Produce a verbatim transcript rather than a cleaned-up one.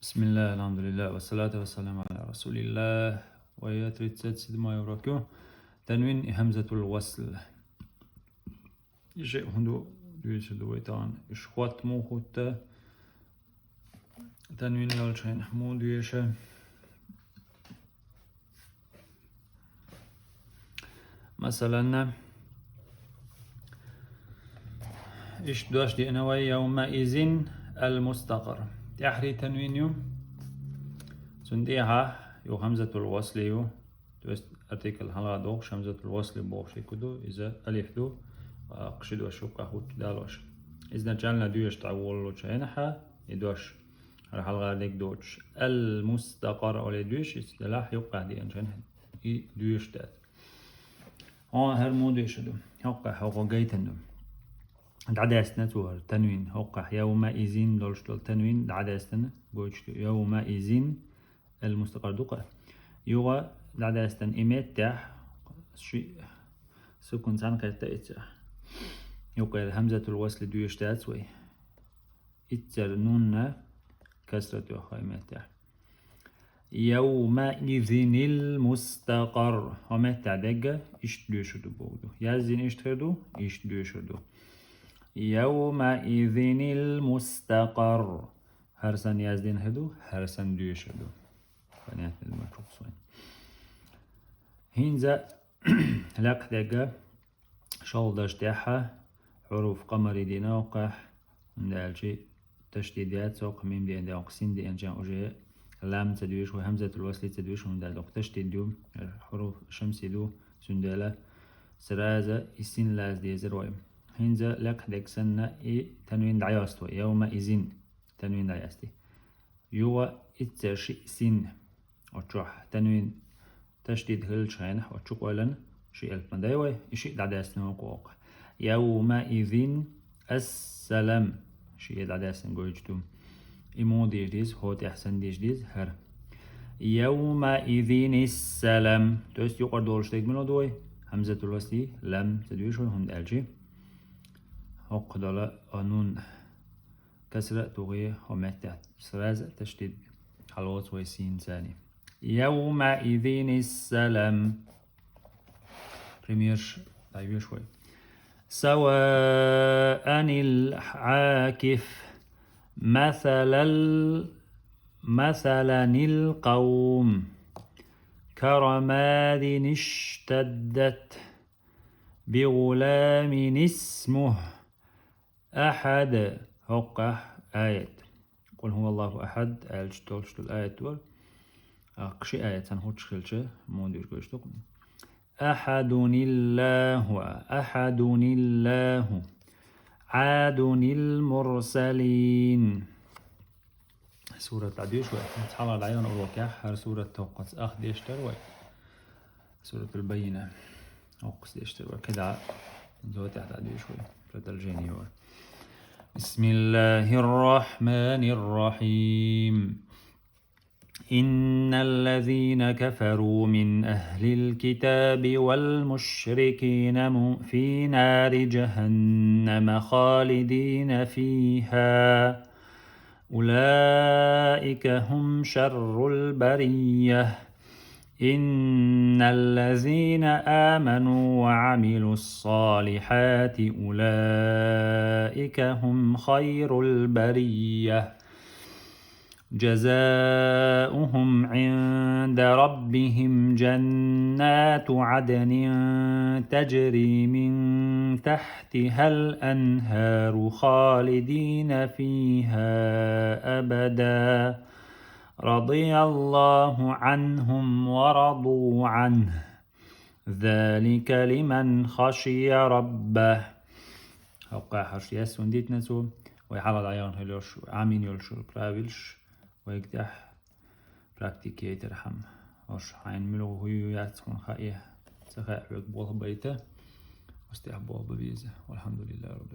بسم الله، الحمد لله، والصلاة والسلام على رسول الله. Вай тридцать седьмой урок ю. Танвин и хӀамзатул васл. Иша хӀунда дуьйцур ду вай тахана? Иша хотта муха хӀутту? Танвин йолчу хенахь муха деша? Масалан, иштта дош деана вай: «Явмаизин ал-мустакъар». ТӀаьххьара танвин ю. Цунна тӀехьа ю хӀамзатул васли ю. То есть артикль хьалха дохуш, хӀамзатул васли бохуш дика ду. Иза алиф ду. А, кхин ши дош юккъехь хӀутту далош. Изначально доьшуш дӀаволлучу хенахь, и дош хӀара хьалха дерг доцуш, ал-мустакъар олий доьшуш, иза делахь юккъехь деанчу хенахь и доьшуш дац. Хьо хӀара муха доьшур ду? ХӀоккхахь хӀокхо гайтина ду. ДӀадаьстина цо хӀара танвин. ХӀоккхахь явмаизин долуш долу танвин дӀадаьстина гойтуш ду. Явмаизин ал-мустакъар ду-кх. Юха дӀадаьстина и меттехь ши сукун цхьаьна кхетта иццехь. Юккъера хӀамзатул васли доьшуш дац вай. Иццера нунна касрат йоху и меттехь. Явмаизинил мустакъар. ХӀо меттехь дегга иштта доьшур ду боху ду. Яздина иштта хир ду, иштта доьшур ду. Явмаизинил мустакъар. ХӀара санна яздина хир ду, хӀара санна доьшур ду. Понятно, думаю, чухсойн. ХӀинца лекха дегга шолгӀа даш тӀехьа хьуруф къамари дина оккхахь, хӀунда аьлча ташдид яц оккха, мим деана доккха син деанча уже лам ца дуьйш, вай хӀамзатул васли ца дуьйш, хӀунда аьлча оккха ташдид ю, хьуруф шамси ду, цундела сраза и син лаза дезар вай. ХӀинца лекха дегга санна и танвин дӀайост вай, явмаизин танвин дӀаясти. Юха иццера шиъ син. Оцу чохь танвин ташдид хилчу хенахь, оцу чу къойлан шиъ элп ма дай вай, и шиъ дӀадаьстина ву кхокха. Явмаизин ассалам. Шиъ дӀадаьстина гойтуш ду. И муха дийш деза, хӀо тӀехь санна дийш деза, хӀара. Явмаизин иссалам. То есть юкъара долуш дерг мила ду вай? ХӀамзатул васли лам ца дуьйш вай, хӀунда аьлча хӀокху дола а нун касра а тухий, хӀо меттехь сраза ташдид хьалоцу вай синца. Явмаизин иссалам. Примерш дӀайоьшу вай. سواء العاكف مثل ال-، مثل القوم كرماد اشتدت بغلام اسمه أحد. ХӀоккхахь аят. Къул хӀуа Аллаху ахьад аьлча долуш долу аят вара. А, кхин ши аят санна хӀуттуш хилча, муха дуьйш гойтуш ду-кх. Ахьадуниллаху, ахьадуниллаху, Ӏадунил мурсалин. Сурат дӀадуьйш вай. Цхьалха дӀайогӀу урокехь, хӀара сурат тохкхаца ах деш дара вай. Суратул Баййина. Оккхус деш дара вай. КхидӀа зотехь дӀадуьйш вай. Продолжение вай. بسم الله الرحمن الرحيم. إن الذين كفروا من أهل الكتاب والمشركين م-، في نار جهنم خالدين فيها أولئك هم شر البرية. إن الذين آمنوا وعملوا الصالحات أولئك هم خير البرية. جزاؤهم عند ربهم جنات عدن تجري من تحتها الأنهار خالدين فيها أبدا. رضي الله عنهم ورضوا عنه. ذلك لمن خشي ربه. ХӀоккхахь хӀорш яс хӀунда дитина цо? Вай хьалха дӀайогӀуш хилла йолуш, Ӏамийна йолуш йолу правилаш вайга тӀехь практика яйтархьама. ХӀорш хьайна муьлха хӀу ю яц хьуна хаьа, ца хаьа хьоьга болх байта. Оцу тӀехь болх бан беза. Валхьамдулиллахи Раббил